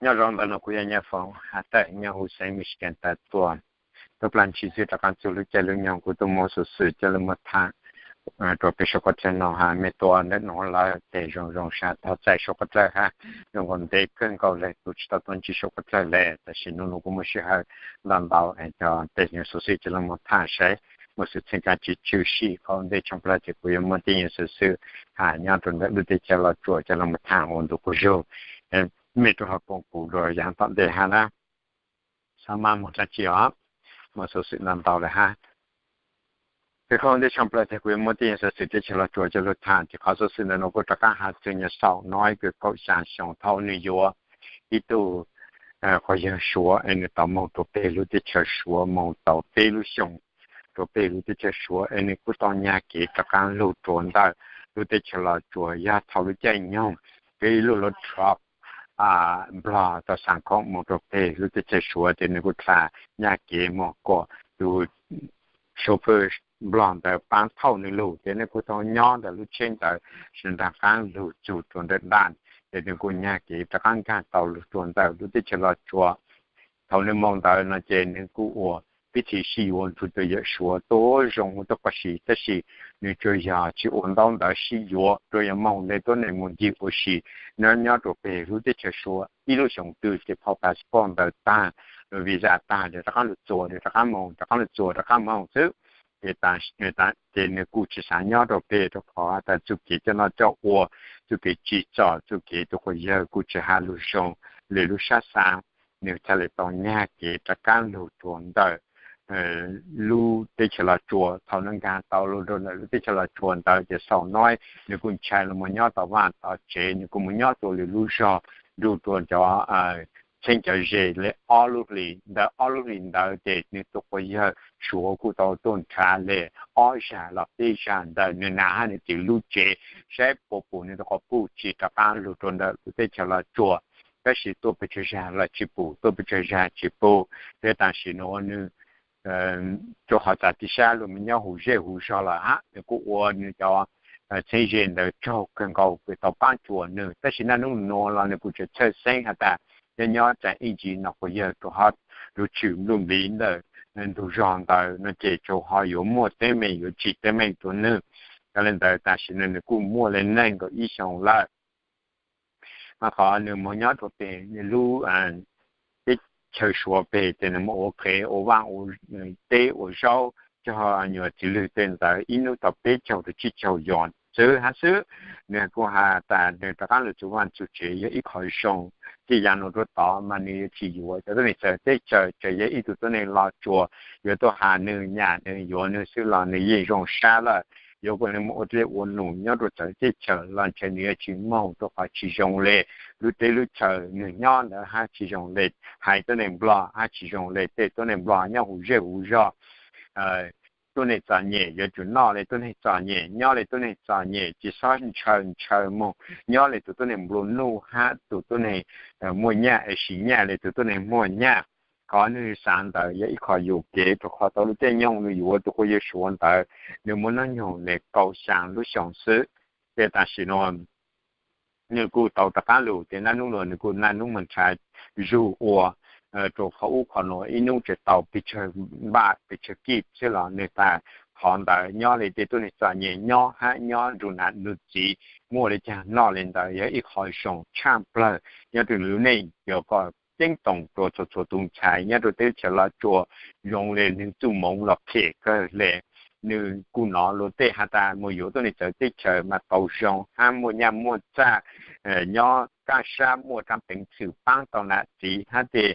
Nyob zoo ntawm no kuv yog Nyiaj Foom has tawm nyob huv xeev Michigan tawm tuaj. Tub plag ntsis xwb rov qab txug lub caij lub nyoog kuv tuaj muab xuv xwm coj los muag tham rua peg suav qhov txhawj no ha. Mej tuaj ntawm nuav lawm tes zoo zoo sab thov txais suav qhov txhawj ha. Zoo nkaus ntev kawg nkaus le kuv tsis tau tuaj ntsib suav qhov txhawj le, tam sim nuav kuv muaj sij hawm ntau ntau coj tej nyuag xuv xwm coj los muag tham saib muaj xwm txheej kav tsis tshwm sim. Qhov ntej tshooj plag tes kuv yuav muab tej nyuag xuv xwm ha nyob rua ntawm lub teb chaws Los Tsuas coj los muag tham ua ntu quas zug. Mej rua ho koom kuv dua yav tom ntej ha na. Xav mas muaj dlaab tsi os, muaj xuv xwm ntau ntau le ha. Ces qhov ntej tshooj plag tes kuv yuav muab tej nyuag xuv xwm teb chaws Los Tsuas coj lug tham. Ces qhov xuv xwm ntawm no kuj rov qaab has txug nyuag xaus no ib kws kaum xyaa xyoo thaum nwg yuav ib tug quas yawg Suav es nwg tau moog rua peg lub teb chaws Suav moog tau peb lub xyoos rua peg lub teb chaws Suav es nwg kuj tau nyag kev rov qaab lug rua ntawm lub teb chaws Los Tsuas. Yog thaum lub caij nyoog peb ib lub lub rov Nplog tau xaa khoom moog rua peg lub teb chaws Suav ces nwg kuj dlha nyag kev moog kuas tus chauffeur Nplog ntawd paab thauj nwg lug ces nwg kuj tau nyob ntawm lub tsheb ntawd sawv nraag qaab lug txug rua ntawm daj, ces nwg kuj nyag kev rov qaab nkaag tau lug rua ntawm lub teb chaws Los Tsuas. Thaum nwg moog ntawd no ces nwg kuj ua pib txhij sib yuav nrug tus yawm Suav tuab zoo tuab quas si, tab sis nwg tsuas yog tsis ua ntaub ntawv sib yuav, tsuas yog moog le tuab neeg moog ncig ua si nyob nyob rua peg lub teb chaws Suav ib lub xyoos twg ces phau passport ntawd taag, visa taag ces rov qaab lug txuas, rov qaab moog, rov qaab lug txuas, rov qaab moog xwb. Ces nwg kuj tsis xav nyob rua peg rua qhov tas txuj kev coj noj coj ua, txuj kev tsim txom, txuj kev tus quas yawg kuj tsis has lug zoo le lub sab xaav. Nwg txhaj le tau nyag kev rov qaab lug rua ntawm lub teb chaws Los Tsuas. Thaum nwg nkaag tau lug rua ntawm lub teb chaws Los Tsuas ntawd ces xaus no nwg kuj ntshai lug moog nyob tom vaaj tom tsev, nwg kuj moog nyob rua lwm lub zog nrug rua cov txheeb cov ze le ob lub hlis. Ntawm ob lub hlis ntawd ces nwg tus quas yawg Suav kuj tau tuaj nrhav le ob zag los peb zag ntawm nwg nam hab nwg txiv lub tsev saib puas pum nwg tus quas puj tsis rov qaab lug rua ntawm lub teb chaws Los Tsuas. Tab sis tuaj pes tsawg zag los tsis pum, tuaj pes tsawg zag tsis pum. Thiab tam sim nuav nwg rua qhov tas tib sab lug moog nyob huv zej huv zog lawm hab, nwg kuj ua nwg cov txheeb ze ntawd tsaug kawg nkaus kws tau paab tsuas nwg. Tab sis naj nub nuav los nwg kuj tseem txhawj xeeb has tas nyob nyob tsaam ib ntsis no quas yawg rua ho lug tshwm nplua npiv ntawm ntug zog ntawd no ces tsuas ho yuav muaj teeb meem yuav tsim teeb meem rua nwg. Yog le ntawd tam sim no nwg kuj muaj le neeg nkaum ib xyoos lawm. Mas qhov nwg moog nyob rua peg lub teb chaws Suav peg ces nwg moog ua qhev ua vaaj ua teb ua zaub cog nyuas txiv lwg tej ntawd ib nub tau peb caug rua tsib caug yuam xwb hab xwb. Nwg kuj has tas nwg rov qaab lug txug vaaj txug tsev yog ib qho zoo. Tej yaam nuav rua tod mas nwg yuav tsis yuav cov tuab neeg txawv teb chaws, txawm yog ib tug tuab neeg Los Tsuas yuav tuaj has nwg nyam nwg yuav nwg xwb los nwg yeej zoo sab lawm. Yuav kuas nwg moog ua dlej ua num nyob rua txawv teb chaws los ntshe nwg yuav tsis moog rua qhov tsis zoo le lub teb lub chaws nwg nyob ntawd hab tsis zoo le haiv tuab neeg Nplog hab tsis zoo le tej tuab neeg Nplog nyob huv zej huv zog. Tuab neeg txom nyem yuav tsum noj le tuab neeg txom nyem, nyob le tuab neeg txom nyem, tsis xob ntshaw ntshaw moog nyob le tus tuab neeg nplua nuj hab tus tuab neeg muaj nyaj es sim nyaj le tus tuab neeg muaj nyaj. Qhov nwg xaav ntawd yog ib qho yuam kev rua qhov tau lub caij nyoog nwg yuav tus quas yawg Suav ntawd nwg muaj nub nyoog le kaum xyaa lub xyoo xwb. Tej tam sim nuav nwg kuj tau rov qaab lug, tes naj nub nuav nwg kuj naj nub moog nrhav zug ua rua qhov ub qhov nuav ib nub tseem tau pes tsawg npaj pes tsawg kij xwb los nwg tas qhov ntawd nyob le tej tuab neeg txom nyem nyob hab nyob nrug nam nrug txiv muaj le caag noj le ntawd yog ib qho zoo tshaj plawg nyob rua lub neej yuav kom ceeb toom rua txhua txhua tug ntxhais nyob rua teb chaws Los Tsuas. Zoo le nwg txuj moov los phem kawg le, nwg kuj nov luag tej has tas moog yuav tuab neeg txawv teb chaws mas tau zoo hab muaj nyaj muaj txag, nyob kaaj sab muaj tsaab peev xwm paab tau nam txiv hab tej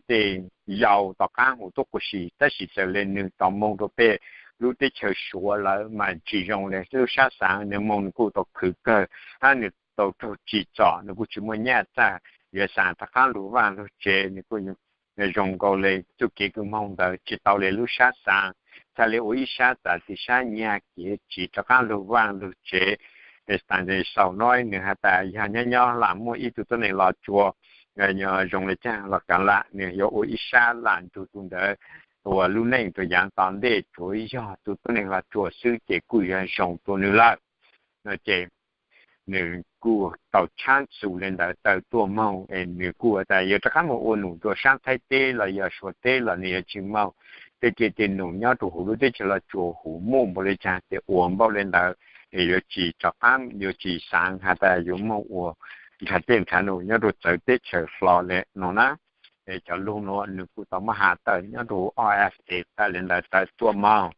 tej yau tom qaab huv tuab quas si, tab sis txawm le nwg tau moog rua peg lub teb chaws Suav lawm mas tsis zoo le lub sab xaav. Nwg moog nwg kuj tau khwv kawg hab nwg tau raug tsim txom, nwg kuj tsis muaj nyaj txag. Yuav xaav rov qaab lug vaaj lug tsev nwg kuj zoo nkaus le txuj kev kws moog ntawd tsis tau le lub sab xaav. Txhaj le ua ib sab tas tib sab nyag kev tsis rov qaab lug vaaj lug tsev. Xaus no nwg has tas yog nyob nyob lam muaj ib tug tuab neeg Los Tsuas zoo le caag los kav lam nwg yuav ua ib sab lam nrug tug ntawd ua lub neej rua yaav tom ntej tsuav yog tug tuab neeg Los Tsuas xwb ces kuj yog zoo rua nwg lawm. No ces nws kuj tau tshab xus li ntawd tawm tuaj moog es nws kuj tas yuav rov qab moog ua num rua saab Thaib teb los yog Suav teb los nws yuav tsi moog. Tej dlej tej num nyob rua huv lub teb chaws Los Tsuas huv muaj npaum le caag tes ua npaum le ntawd, es yuav tsi rov qab yuav tsi xaav has tas yuav moog ua nrhav dlej nrhav num nyob rua txawv teb chaws hlo le no na. Es cov lug nuav nws kuj tau muab has tawm nyob rua huv O F A tawm le ntawd tawm tuaj moog.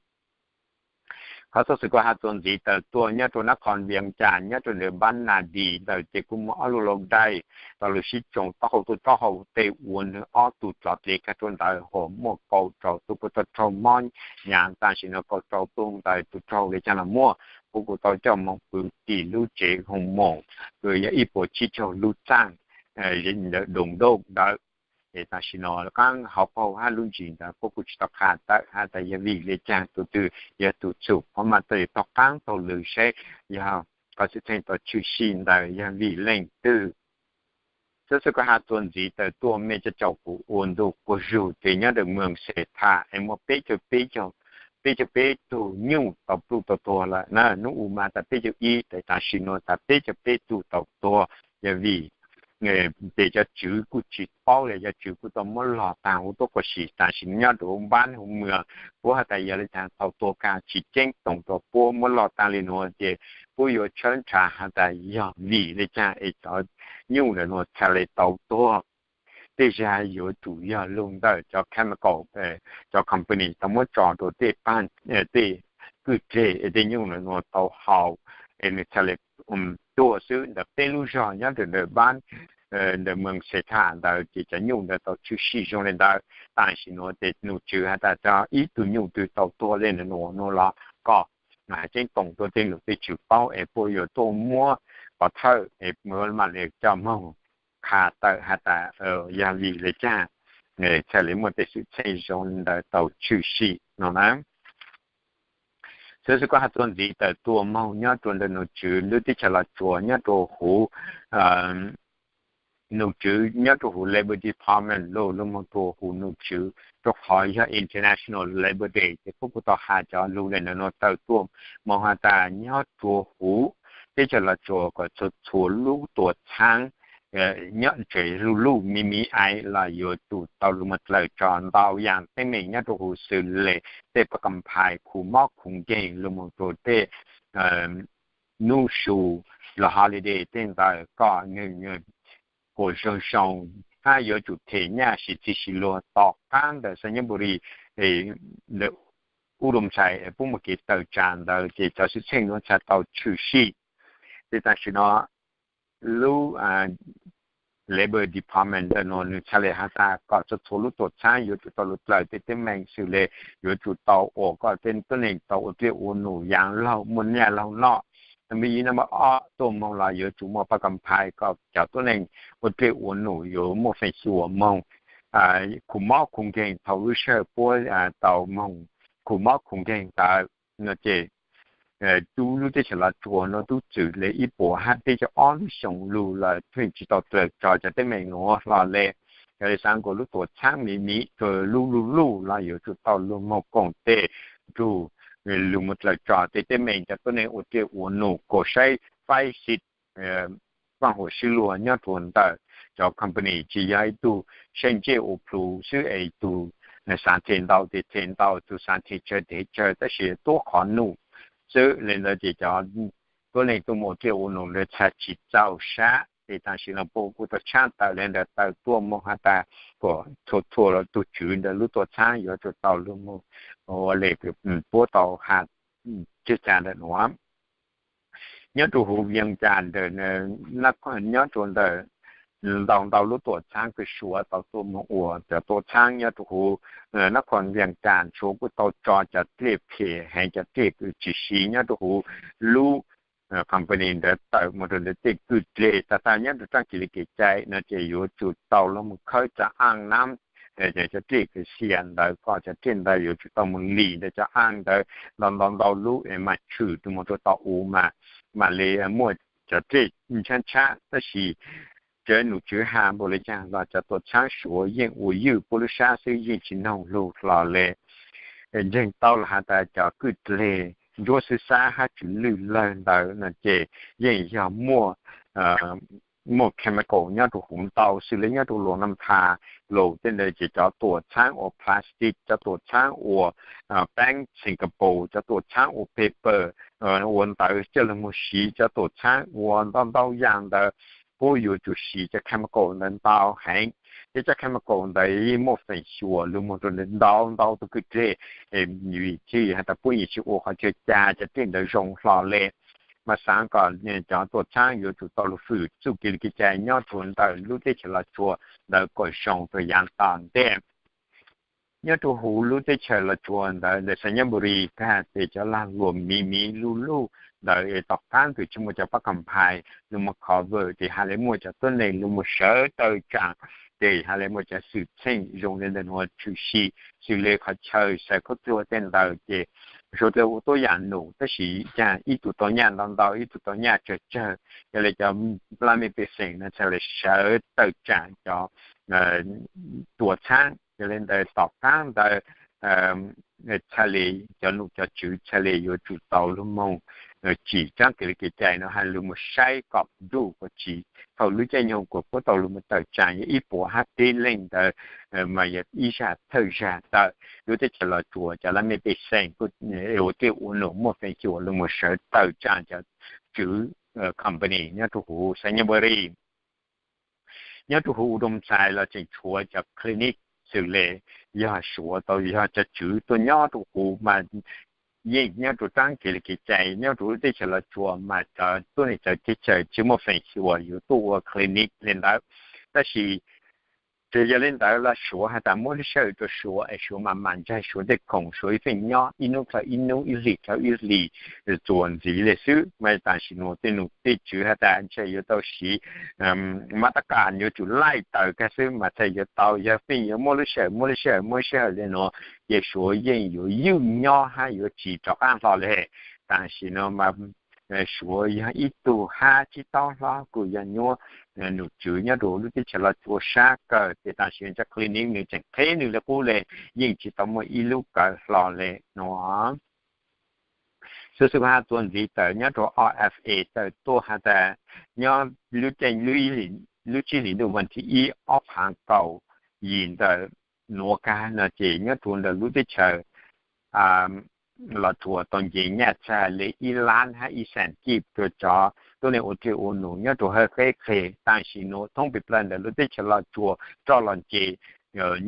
Qhov xov xwm kuv has txuas ntxiv tawm tuaj nyob rua nab qhov Vias Cas nyob rua ntawm npab Nas Dis ntawd ces kuj muaj ob lub laug daim tau lug sib tsoo taub hau tuaj taub hau tej ua nwg ob tug tso dle kag rua ntawd hos muaj kaum rau tug puj tau raug mob nyaav tam sim no kaum rau tug ntawd tug raug le caag los muaj. Puab kuj tau coj moog pw tim lub tsev hoo moos kws yog ib puas tsib caug lub txaaj ntawm Doos Dooj ntawd. Es tam sim no qaab hauv paug hab lub ntsis ntawd puab kuj tsi tau qha tawm has tas yog vim le caag tug twg yog tug txhum, qhov mas tau taug qaab taug lw seb yog qhov xwm txheej tau tshwm sim ntawd yog vim leej twg. Xov xwm kuv has txuas ntxiv tawm tuaj mej cov caum kuv ua ntu quas zug ces nyob rua moos Xes Thas es muaj peb caug peb caug, peb caug peb tug nyuj tau pluj tau tuag lawm na. Nub u mas tas peb caug ib, tas tam sim no tas peb caug peb tug tau tuag yog vim ces cov tswv kuj tsi paub le, cov tswv kuj tau muab log taag huv tuab quas sim tam sim nyob rua huv npab huv mws. Puab has tas yog le caag tau tuag kag tsi ceeb toom rua puab, muab log taag le nuav ces puab yuav tshawb nrhav has tas yog vim le caag es cov nyuj ntawm nuav txhaj le tau tuag. Tej zag yuav tsum yog lug ntawm cov chemical, cov company tau muab tso rua tej paag, tej kwj dleg es tej nyuj ntawm nuav tau haus es nwg txhaj le tuag xwb. Ntawm peb lub zog nyob rua ntawm npab, ntawm moos Xes Thas ntawd ces cov nyuj ntawd tau tshwm sim zoo le ntawd. Tam sim nuav ces num tswv has tas cov ib tug nyuj twg tau tuag le nuav nuav los kom hais ceeb toom rua tej num tej tswv paub es puab yuav tuaj muab pov thawj es mam le coj moog qha tawm has tas yog vim le caag txhaj le muaj tej xwm txheej zoo le ntawd tau tshwm sim no na. Xov xwm kuv has txuas ntxiv tawm tuaj moog nyob rua ntawm num tswv lub teb chaws Los Tsuas nyob rua huv, num tswv nyob rua huv Labor Department lug lug moog rua huv num tswv rua qhov yog International Labor Day ces puab kuj tau has cov lug le nuav tawm tuaj moog has tas nyob rua huv teb chaws Los Tsuas kom txhua txhua lub tuam txhaab nyob tsev lug luj mi mi ais los yuav tsum tau lug moog dlaws tso ntau yaam teeb meem nyob rua huv xws le tej pab kam phais khu mob khu nkeeg lug moog rua tej nub su los holiday tej ntawd kom nwg kuas zoo zoo hab yuav tsum them nyaj siv txig siv luag tom qaab ntawm Xañaburis, ntawm Udomxais puab muaj kev tawm tsaam ntawd ces cov xwm txheej nuav txhaj tau tshwm sim. Ces tam sim no lub Labor Department ntawm nuav nwg txhaj le has tas kom txhua txhua lub tuam txhaab yuav tsum tau lug dlaws tej teeb meem xws le yuav tsum tau ua kom tej tuab neeg tau ua dlej ua num yaav laug muaj nyaj laug noj. Nub me ib nub me ob tuaj moog los yuav tsum muaj pab kam phais kom cov tuab neeg ua dlej ua num yuav muaj feem xyuam moog khu mob khu nkeeg thaum lub sij hawm puab tau moog khu mob khu nkeeg ntawd no ces tub lub teb chaws Los Tsuas nuav tub txwm le ib puas hab peb caug ob lub xyoo lug lawm pheej tsi tau dlaws tso cov teeb meem nuav hlo le. Yog le xaav kuas lub tuam txhaab mi mi rua lub luj luj los yuav tsum tau lug moog koom tes nrug lug moog dlaws tso tej teeb meem cov tuab neeg ua dlej ua num kuas saib faib xib vaaj huam sib luag nyob rua ntawm cov company tsi yog ib tug seej ntsej ua plhu xwb es tug xaav them ntau tes them ntau, tug xaav them tsawg them tsawg tab sis tuab qhov num xwb le ntawd ces cov tuab neeg tuaj moog ua dlej ua num ntawd txhaj tsi txaus sab. Ces tam sim no puab kuj tau tshaab tawm le ntawd tawm tuaj moog has tas kuas txhua txhua tug tswv ntawm lub tuam txhaab yuav tsum tau lug moog ua le puab tau has tseg tsa ntawm nuav. Nyob rua huv Vias Cas ntawm, nyob rua ntawm ntau ntau lub tuam txhaab kws Suav tau tuaj moog ua cov tuam txhaab nyob rua huv nab qhov Vias Cas Suav kuj tau tso cov dlej phem heev cov dlej kws tsi siv nyob rua huv lub company ntawd tawm moog rua ntawm tej kwj dlej tag tag nyob rua tsaaj kis le kev cai no ces yuav tsum tau lug moog khawb cov aaj nab, cov dlej kws xiam ntawd kom cov dlej ntawd yuav tsum tau moog lim ntawm cov aaj ntawd ntau ntau ntau lub es mas tshwm rua moog rua tau u mas mam le muaj cov dlej ntshab ntshab tab sis txawm num tswv has npaum le caag los cov tuam txhaab Suav yeej ua ywj puab lub sab xwb yeej tsi noog lug hlo le. Ntseeg tau los has tas cov kwj dlej ntsuab xwb xab hab tsw lwj lawg ntawd no ces yeej yog muaj muaj chemical nyob rau huv ntau xws li nyob rau Luas Nam Tha, Luas tej ntawd ces cov tuam txhaab ua plastic, cov tuam txhaab ua peeb Singapore, cov tuam txhaab ua paper, ua ntawv coj lug moog siv, cov tuam txhaab ua ntau ntau yaam ntawd puab yuav tsum siv cov chemical ntawd ntau heev. Ces cov chemical ntawd yeej muaj feem xyuam lug moog rau ntau ntau tug kwj deg, vim tsi has tas puab yeej tsi ua qhov chaw ca cov dej ntawd zoo hlo le. Mas xaav kom cov tuam txhaab yuav tsum tau lug fwm txuj kev li kev cai nyob rua ntawm lub teb chaws Los Tsuas ntawd kom zoo rua yaav tom ntej. Nyob rua huv lub teb chaws Los Tsuas ntawd ntawm Xainyaburis tag tes cov lag luam miv miv luj luj ntawd tom qaab ntug tsi muaj cov pab kam phais lug moog cover tes has le muaj cov tuab neeg lug moog sawv tawm tsaam, tes has le muaj cov xwm txheej zoo le ntawm nuav tshwm sim xws le qhov chaw xaws khaub dluag tej ntawd ces suav dlawg ua tuab yaam num tab sis caag ib tug tau nyaj ntau ntau ib tug tau nyaj tsawg tsawg, yog le cov laj mej pej xeem no txhaj le sawv tawm tsaam cov tuam txhaab. Yog le ntawd tom qaab ntawd txhaj le cov num cov tswv txhaj le yuav tsum tau lug moog tsim tsaab kev li kev cai no has lug moog saib kom nruj kom tsim thaum lub caij nyoog kuas puab tau lug moog tawm tsaam yog ib puas hab peb leej ntawd mas yog ib zag thawj zag tawm lub teb chaws Los Tsuas cov laj mej pej xeem kuj ua dlej ua num muaj feem xyuam lug moog sawv tawm tsaam cov tswv company nyob rua huv Xainyaburis. Nyob rua huv Udoom Xais los tseem tshuav cov clinic xws le yog suav tau yog cov tswv tuaj nyob rua huv mas yeej nyob rua tsaab kev li kev cai nyob rua lub teb chaws Los Tsuas mas cov tuab neeg txawv teb chaws tsi muaj feem xyuam yuav tuaj ua clinic le ntawd. Tab sis txawm yog le ntawd los suav has tas muab lub sij hawm rua suav es suav mam mam ntsaig suav tej khoom suav ib feem nyob ib nub dlhau ib nub ib hlis dlhau ib hlis txuas ntxiv le xwb mas tam sim nuav tej num tej tswv has tas ntshe yuav tau siv mab tab kas yuav tsum laij tawm kag xwb mas txhaj yuav tau yog feem yuav muaj lub sij hawm muaj lub sij hawm muaj lub sij hawm le nuav ces suav yeej yuav ywj nyob hab yuav tsis rov qaab hlo le. Tam sim nuav mas suav yog ib tug hab tsib taub hlob kuj yog nyuab num tswv nyob rua lub teb chaws Los Tsuas sab kawg tes tam sim nuav cov clinic nwg tseem qheb nwg le qub le, yeej tsis tau muaj ib lub kawg hlo le nuav. Xuv xwm has txuas ntxiv tawm nyob rua O F A tawm tuaj has tas nyob lub caij lub tsib hlis ntuj vas thib ib ob phaav kaum yim ntawm nuav kag no ces nyob rua ntawm lub teb chaws Los Tsuas tau nce nyaj txag le ib lab hab ib xees kib rua cov tuab neeg ua dlej ua num nyob rua hawv qeb qeg. Tam sim nuav thoob pes plawg ntawm lub teb chaws Los Tsuas roj los nce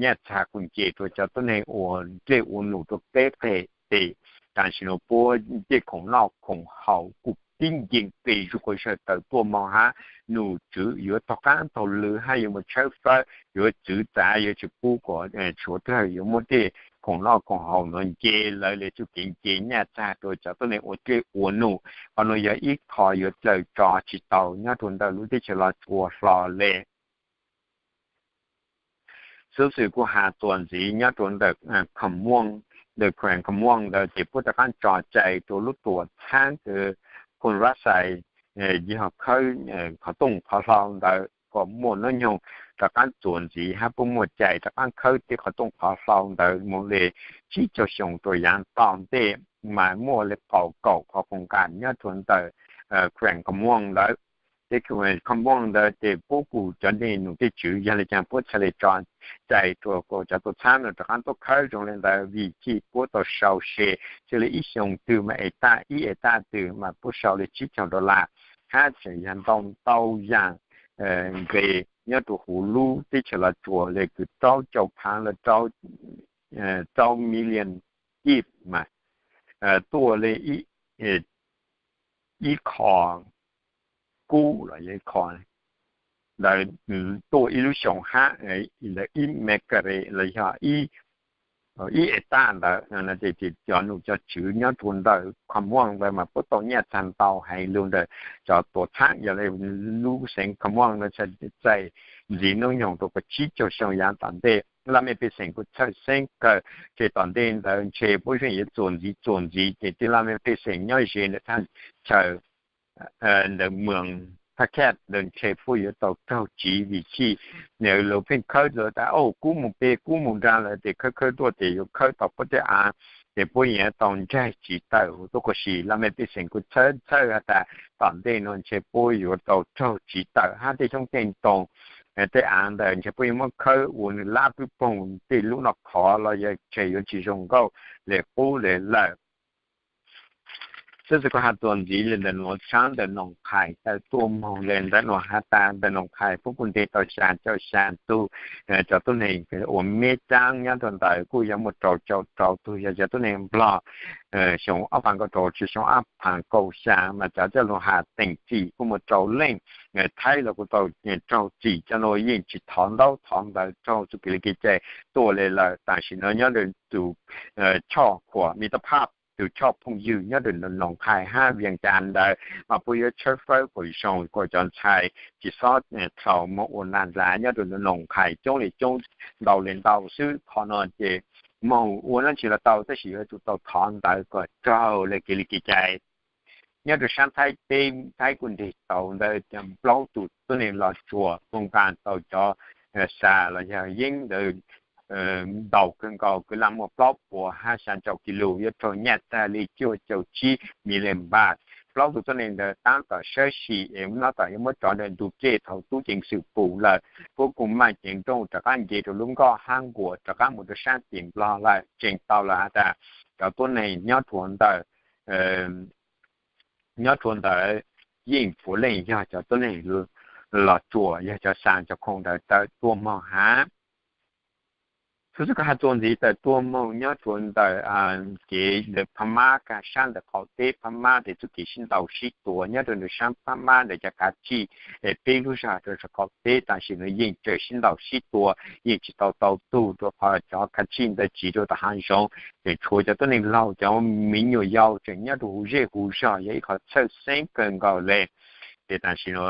nyaj txag kuj nce rua cov tuab neeg ua dlej ua num rua qeb qeg tes tam sim nuav puab tej khoom noj khoom haus kuj tib nce nqis zuj quas sawg tawm tuaj moog hab num tswv yuav taug qaab taug lw hab yuav mus tshawb fawb yuav txwv txav yuav tsis pub kom suav twg yuav muab tej khoom noj khoom haus nuav nce lawv le txuj kev nce nyaj txag rua cov tuab neeg ua dlej ua num. Qhov nuav yog ib qho yuav dlawg tso tsis tau nyob rua ntawm lub teb chaws Los Tsuas hlo le. Xuv xwm kuj has txuas ntxiv nyob rua ntawm Kham Muam, ntawm Khuees Kham Muam ntawd ces puab rov qaab tso cai rua lub tuam txhaab kws Khoos Ras Xais yog khawb qhov tooj qhov hlau ntawd kom muaj noob nyoog rov qaab txuas ntxiv hab puab muaj cai rov qaab khawb tej qhov tooj qhov hlau ntawd moog le tsib caug xyoo rua yaav tom ntej mas muaj le kaum kaum qhov koom kam nyob rua ntawm Khuees Kham Muam ntawd. Ces Kham Muam ntawd ces puab kuj cov neeg num tej tswv yog le caag puab txhaj le tso cai rua cov tuam txhaab no rov qaab tuaj khawb zoo le ntawd vim tsi puab tau sau se txhaj le ib xyoo twg mas etaj ib etaj twg mas puab sau le tsib caug dollar hab tseem yog ntau ntau yaam nqe nyob rua huv lub teb chaws Los Tsuas le kws rau caum phaav los rau million kib mas tuaj le ib qho kub los yog ib qho ntawd tuaj ib lub xyoo hab ntawd ib me ka re los yog ib etaj ntawd. Cov num cov tswv nyob rua ntawm Kham Muam ntawd mas puab tau nyaj txag ntau heev lug ntawm cov tuam txhaab yog le lub xeev Kham Muam ntawd txhaj txais ntxiv noob nyoog rua kaum tsib caug xyoo yaav tom ntej. Laj mej pej xeem kuj txhawj xeeb kawg ces tom ntej ntawd ntshe puab yeej yuav txuas ntxiv txuas ntxiv ces tej laj mej pej xeem nyob ze ntawm thaj chaw ntawm moos thaj khaaj ntawd ntshe puab yuav tau raug tsiv vim tsi lawv pheej khawb lawv tas kub mus pem kub mus nraag lawm tes khawb khawb tuaj tes yuav khawb tau puab tej av ces puab yeej yuav tau ntseg tsiv tawm huv tuab kuj si. Laj mej pej xeem kuj txhawj txhawj has tas tom ntej no ntshe puab yuav tau raug tsiv tawm hab tej xyoob tej ntoo, tej av ntawd ntshe puab yuav muab khawb ua nwg lab pwb poog tej lub noj khov los yog tseg yuav tsi zoo nkauj le qub le lawm. Xwb xwb kuv has txuas ntxiv le ntawm nuav tshab ntawm Noom Qhais tawm tuaj moog le ntawm nuav has tas ntawm Noom Qhais puab kuj ntes tau xya caum xya tug cov tuab neeg uas meb caab nyob rua ntawd kuj yog muaj rau caum rau tug yog cov tuab neeg Nplog xyoo ob phav kaum rau tsi xyoo ob phav kaum xya, mas cov coj lug has teem txim kuj muaj rau leej. Thaib los kuj tau raug txim, cov nuav yeej tsi thov ntaub thov ntawv raug txuj kev li kev cai tuaj le lawm. Tam sim no nyob rua tus choj khuam mi toj phaj, tus choj phooj ywg nyob rua Noom Qhais hab Vias Cas ntawd mas puab yuav tshawb fawb kom zoo kom cov ntxhais tsi xob dlhau moog ua nag nrag nyob rua Noom Qhais coob le coob, ntau le ntau xwb. Qhov no ces moog ua dlaab tsi los tau tab sis yuav tsum tau thov ntawv kom raug le kev li kev cai. Nyob rua saab Thaib teb, Thaib kuj ntes tau ntawd plaub tug tuab neeg Los Tsuas, koom nkaag tau cov xa los yog yeeb ntawd ntau kawg nkaus, kwv lam muaj plaub puas hab xya caum kis lus, yuav raug nyaj tag li cuaj caum tsib mi li npaj. Plaub tug tuab neeg ntawd taab tom sawb sim es nyob tom yuav muab tso ntawm ntug kej thaum tub ceev xwm pum lawm, puab kuj maj ceev nrooj rov qab nce rua lub nkoj hab nkuas rov qab mus rua saab tim Nplog lawm. Tseem tau lawm has tas cov tuab neeg nyob rua ntawm nyob rua ntawd yeej puav leej yog cov tuab neeg Los Tsuas, yog cov xa cov khoom ntawd tawm tuaj moog hab. Xwb xwb kuv has txuas ntxiv tawm tuaj moog nyob rua ntawm kev ntawm Phab Mab, kaag saab ntawm qaum teb Phab Mab tes txuj kev sib ntaus sib tua nyob rua ntawm saab Phab Mab ntawm cov kav tsij es peb lub zog rua saum qaum teb tam sim no yeej tseem sib ntaus sib tua, yeej tsi tau tau tug rua qhov cov kav tsij ntawd tsiv rua tom haav zoov, tseem tshuav cov tuab neeg laug cov me nyuam yaus tseem nyob rua huv zej huv zog, yog ib qhov txhawj xeeb kawg nkaus le. Ces tam sim no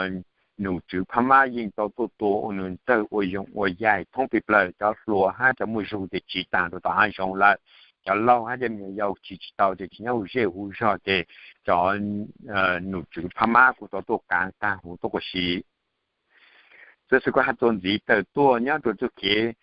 nom tswv Phab Mab yeej tau tuaj tua ua nws ntxawg ua yoov ua yaig thoob peg plaws, cov hluas hab cov muaj zug tes tsiv taag rua tom haav zoov lawm. Cov laug hab cov me nyuam yaus tsiv tsi tau ces tseem nyob huv zej huv zog ces cov nom tswv Phab Mab kuj tau tuaj kaav taag huv tuab kuj si. Xwb xwb kuv has txuas ntxiv tawm tuaj nyob rua txuj kev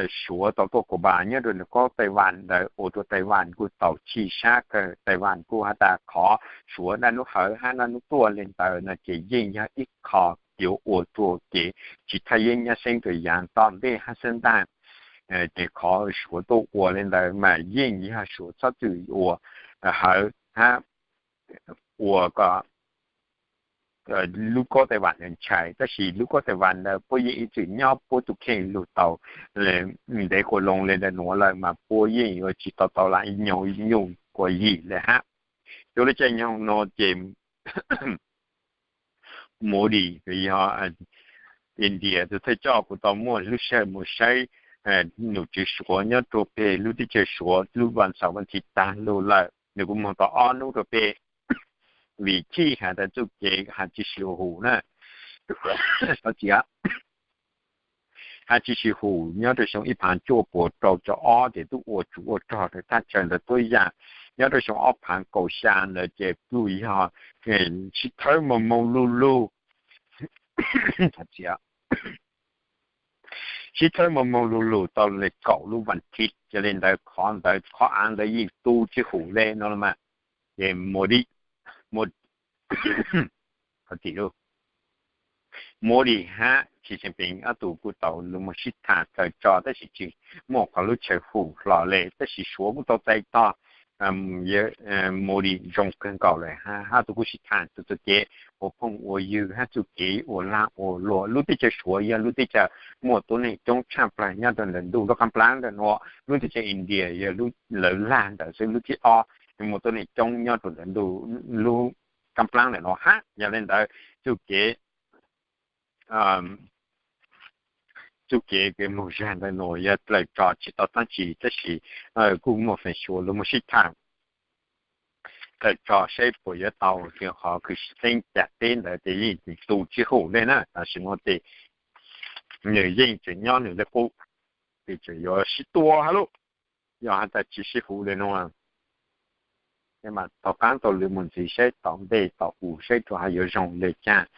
Suav tau tuaj Kuv Npas nyob rua nws kaub Taiwan ntawd ua rua Taiwan kuj tau chim sab kawg. Taiwan kuj has tas qhov Suav naj nub hawv hab naj nub tuaj le ntawd no ces yeej yog ib qho yuav ua rua kev tsi thaj yeeb nyab xeeb rua yaav tom ntej hab xwb ntaag. Ces qhov Suav tuaj ua le ntawd mas yeej yog Suav txhob txwm ua hawv hab ua kom lub kaub Taiwan ntshai, tab sis lub kaub Taiwan ntawd puab yeej ib txwm nyob puab tug kheej lug tau ntev quas loo le ntawm nuav lawm mas puab yeej yuav tsi tau tau lam nyoog nyuj quas yim le hab. Cuag lub caij nyoog no ces Modi yog India tug thawj coj kuj tau muaj lub sij hawm mus saib nom tswv Suav nyob rua peg lub teb chaws Suav lub vas xaum vas thiv taag lug lawm, nws kuj moog tau ob nub rua peg. Vim chij has tas txuj kev has tsis sib hum na, thov txim, has tsis sib hum nyob rua xyoo ib phav cuaj puas rau caum ob ces tub ua tsov ua rog rua thaj chaw ntawd tuab yaam. Nyob rua xyoo ob phav kaum xya ntawd ces kuj yog sib thawb moog moog lug lug, thov txim, sib thawb moog moog lug lug tau le kaum lub vas thiv, yog le ntawd qhov ntawd qhov av ntawd yeej tu tsis hum le no los mas. Ces Modi, thov txim, Modi hab Xi Jinping ob tug kuj tau lug moog sib tham tawm tso tab sis tsis muaj qhov lub chaw hum hlo le, tab sis Suav kuj tau txais tog Modi zoo kawg nkaus lawm hab ob tug kuj sib tham txug txuj kev ua phooj ua ywg hab txuj kev ua lag ua luam. Lub teb chaws Suav yog lub teb chaws muaj tuab neeg coob tshaj plawg nyob rua ntawm ntuj lub qaab nplaab ntawm nuav. Lub teb chaws India yog lub lawv lag ntawd xwb, lub thib ob muaj tuab neeg coob nyob rua ntawm ntuj lub qaab nplaab ntawm nuav hab. Yog le ntawd txuj kev txuj kev kev moog zag ntawm nuav yog tawm tso tsis tau dlaab tsi, tab sis kuj muaj feem xyuam lug moog sib tham tawm tso saib puas yuav tau, qhov kws sib txeeb cam teb ntawd ces yeej tu tsis hum le na. Tam sim nuav ces nws yeej tseem nyob nws le qub, ces tseem yuav sib tua hab lub, yog has tas tsis sib hum le nuav. Mas tom qaab tau lwm mus ntxiv saib tom ntej tom u saib rua has yuav zoo le caag.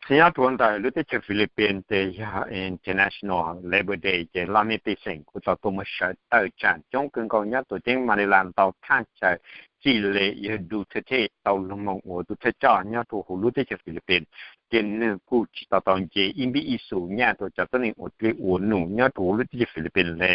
Txhij nyob rau ntawm lub teb chaws Philippines ces yog International Labor Day ces laj mej pej xeem kuj tau tuaj muaj sawv tawm tsaam coob kawg nkaus nyob tuam ceeb Manila ntau thaj chaw txij li yawg Duterte tau lug moog ua tus thawj coj nyob rau huv lub teb chaws Philippines ces nwg kuj tsi tau tau nce ib npib ib xus nyaj rau cov tuab neeg ua dlej ua num nyob rau huv lub teb chaws Philippines le.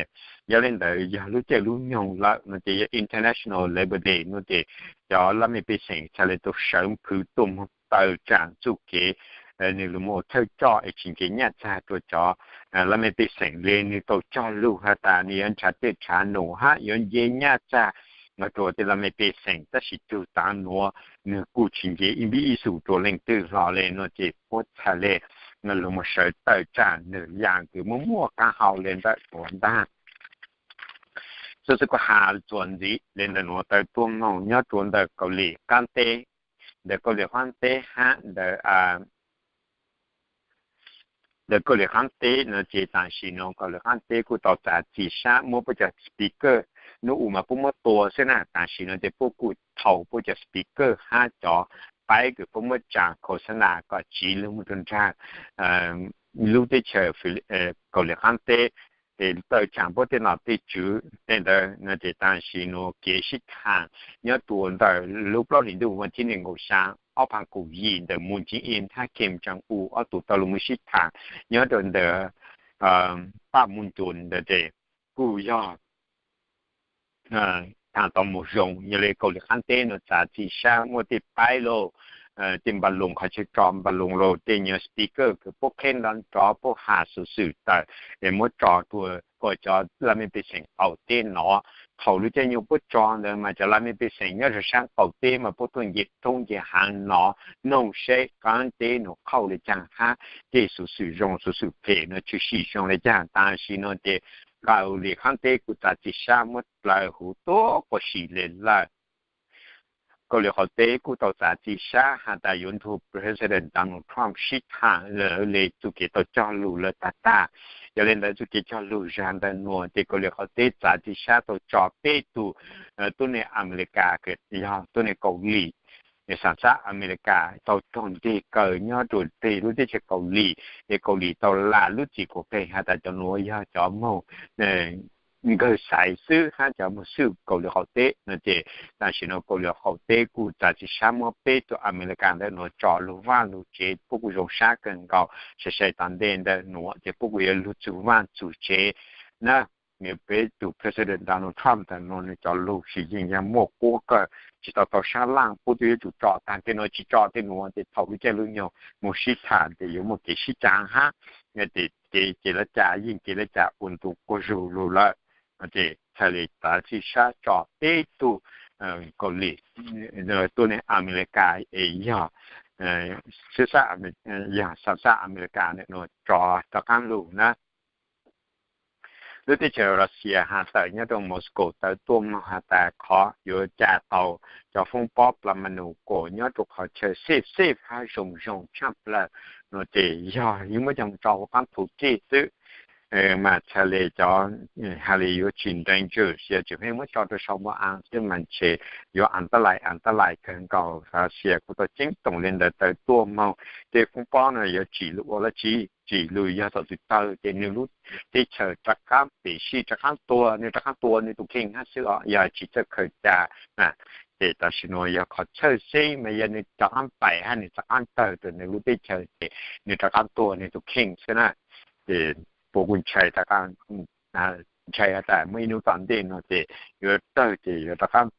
Yog le ntawd yog lub caij lub nyoog lawm no ces yog International Labor Day no ces cov laj mej pej xeem txhaj le tau sawv nphwv tuaj moog tawm tsaam txuj kev nwg lug moog ua thawj coj es tsi nce nyaj txag rua cov laj mej pej xeem le nwg tau cog lug has tas nwg yuav nrhav dlej nrhav num hab yuav nce nyaj txag rua tej laj mej pej xeem tab sis tug taav nuav nwg kuj tsi nce ib npib ib xus rua leej twg hlo le no ces puab txhaj le lug moog sawv tawm tsaam nwg yaam kws muaj muaj qaab hau le ntawm nuav ntag. Xov xwm kuv has txuas ntxiv le ntawm nuav tawm tuaj moog nyob rua ntawm Kaus Lim qaab teb, ntawm Kaus Lim qaab teb hab ntawm ntawm Kaus Lim qaab teb no ces tam sim nuav Kaus Lim qaab teb kuj tau txav txim sab muab puab cov speaker, nub u mas puab muab tua xwb na, tam sim nuav ces puab kuj thaus puab cov speaker hab cov paib kws puab muab tsaa khos xab nas kom tsiv lug moog rua nraag lub teb chaws Kaus Lim qaab teb es tawm tsaam puab tej nom tej tswv tej ntawd no ces tam sim nuav kev sib thaam nyob rua ntawm lub plaub hlis ntuj vas thib nees nkaum xyaa ob phav kaum yim ntawm Moon Jae-in hab Kim Jong-un ob tug tau lug moog sib thaam nyob rua ntawm Paj Muj Ntuas ntawd ces kuj yog thaam tau moog zoo, yog le Kaus Lim qaab teb nuav txav txim sab muab tej paib lauj, tej npa loos qhov chaw tso npa loos lauj, tej nyuag speaker kws puab qheb nrov nrov puab has xuv xwm tawm es muab tso rua kom cov laj mej pej xeem qaum teb nov. Thaus lub caij nyoog puab tso ntawd mas cov laj mej pej xeem nyob rua saab qaum teb mas puab tuaj nce roob nce haav nov, noog seb qaab teb nuav qhauj le caag hab tej xuv xwm zoo xuv xwm phem nuav tshwm sim zoo le caag. Tam sim nuav ces Kaus Lim qaab teb kuj txav txim sab muab dlawg huv tuab quas si le lawm. Kaus Lim qaum teb kuj tau txav txim sab has tas yuav nrug President Donald Trump sib thaam lawv le txuj kev tau cog lug lawm tag tag. Yog le ntawd txuj kev cog lug zag ntawm nuav ces Kaus Lim qaum teb txav txim sab tau tso peb tug tuab neeg Amelikas, yog tuab neeg Kaus Lim, xam xab Amelikas tau raug ntes kaw nyob rua peg lub teb chaws Kaus Lim, es Kaus Lim tau lam lub txim kuas qeeg has tas cov nuav yog cov moog nkawg xaiv xwb hab cov moog xwb Kaus Lim qaum teb no ces tam sim nuav Kaus Lim qaum teb kuj txav txim sab muab peb tug Amelikas ntawm nuav tso lug vaaj lug tsev, puab kuj zoo sab kawg nkaus. Sai sai tom ntej ntawm nuav ces puab kuj yuav lug txug vaaj txug tsev na. Peb tug President Donald Trump ntawm nuav nwg cov lug tsis yeej yog muaj quab kawg, tsis tau tau sab laaj, puab twb yuav tsum tso taag tej nuav, tsis tso tej nuav ces thaus lub caij lub nyoog moog sib thaam ces yuav muaj kev sib caav hab, ces kev lab cas yeej kev lab cas ua ntu quas zug lug lawm. Ces txhaj le txav txim sab tso peb tug Kaus Lim, tuab neeg Amelikas es yog, yog xam xab Amelikas ntawm nuav tso rov qaab lug na. Lub teb chaws Russia has tawm nyob rua Moscow tawm tuaj moog has tas qhov yuav ca tau cov foob pob pla ma nus kuas nyob rua qhov chaw safe safe hab zoo zoo tshaj plawg no ces yog yeej muab coj tso huv qaab thu kij xwb, mas txhaj le cov, has le yuav tsis danger, yog tsis pheej muab tso rua sau npau aav xwb mas ntshe yuav an tab lais an tab lais kawg nkaus. Russia kuj tau ceeb toom le ntawd tawm tuaj moog tej foob pob no yuav tsim lug ua dlaab tsi, tsim lug yog thaum twg tawg ces nwg lub teb chaws rov qaab pem sij rov qaab tuag, nwg rov qaab tua nwg tus kheej hab xwb os, yog tsis txawj khaws ca na. Ces tam sim nuav yog qhov txhawj xeeb mas yog nwg rov qaab pais hab nwg rov qaab tawg rua nwg lub teb chaws ces nwg rov qaab tuag nwg tus kheej xwb na. Ces puab kuj ntshai, ntshai has tas muaj ib nub tom ntej no ces yuav tawg ces yuav rov qaab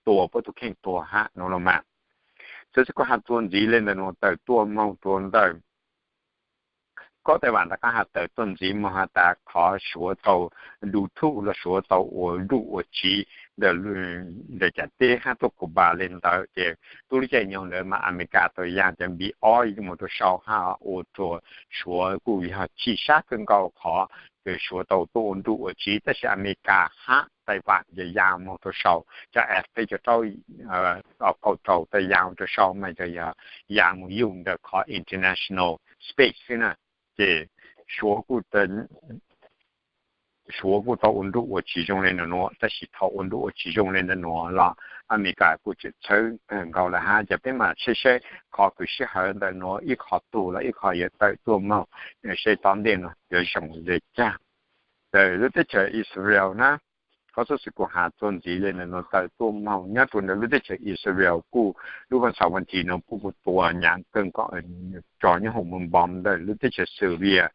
tua puab tus kheej tuag hab no los mas. Xwb xwb kuj has txuas ntxiv le ntawm nuav tawm tuaj moog rua ntawm kob Taiwan rov qaab has tawm tuaj ntxiv moog has tas qhov Suav tau du thub los Suav tau ua nruj ua tsiv ntawm cas teb hab tuaj Cuba le ntawd ces tub lub caij nyoog ntawd mas Amelikas tau yaa cov npib ob moog rua sau hab ua rua Suav kuj yog chim sab kawg nkaus qhov Suav tau tuaj ua nruj ua tsiv, tab sis Amelikas hab Taiwan yog yaa moog rua sau, cov F peb caug rau kaum rau tau yaa rua sau mas yog yaa moog yug ntawm qhov international space xwb na. Ces Suav kuj, Suav kuj tau ua nruj ua tsis zoo li ntawm nuav, tab sis thaum ua nruj ua tsis zoo li ntawm nuav los Amelikas kuj tseem txhawb kawg nkaus lawm hab. Ces peb mam saib saib qhov kws sij hawm ntawm nuav ib qho tug los ib qho yuav tawm tuaj moog, saib tom ntej nuav yuav zoo le caag. Ntawm lub teb chaws Israel na, qhov xov xwm kuv has txuas ntxiv le ntawm nuav tawm tuaj moog nyob rua ntawm lub teb chaws Israel kuj lub vaj xav vas thiv nuav kuj tua nyaav kawg nkaus, tso nyob hoom moog npoo ntawm lub teb chaws Syria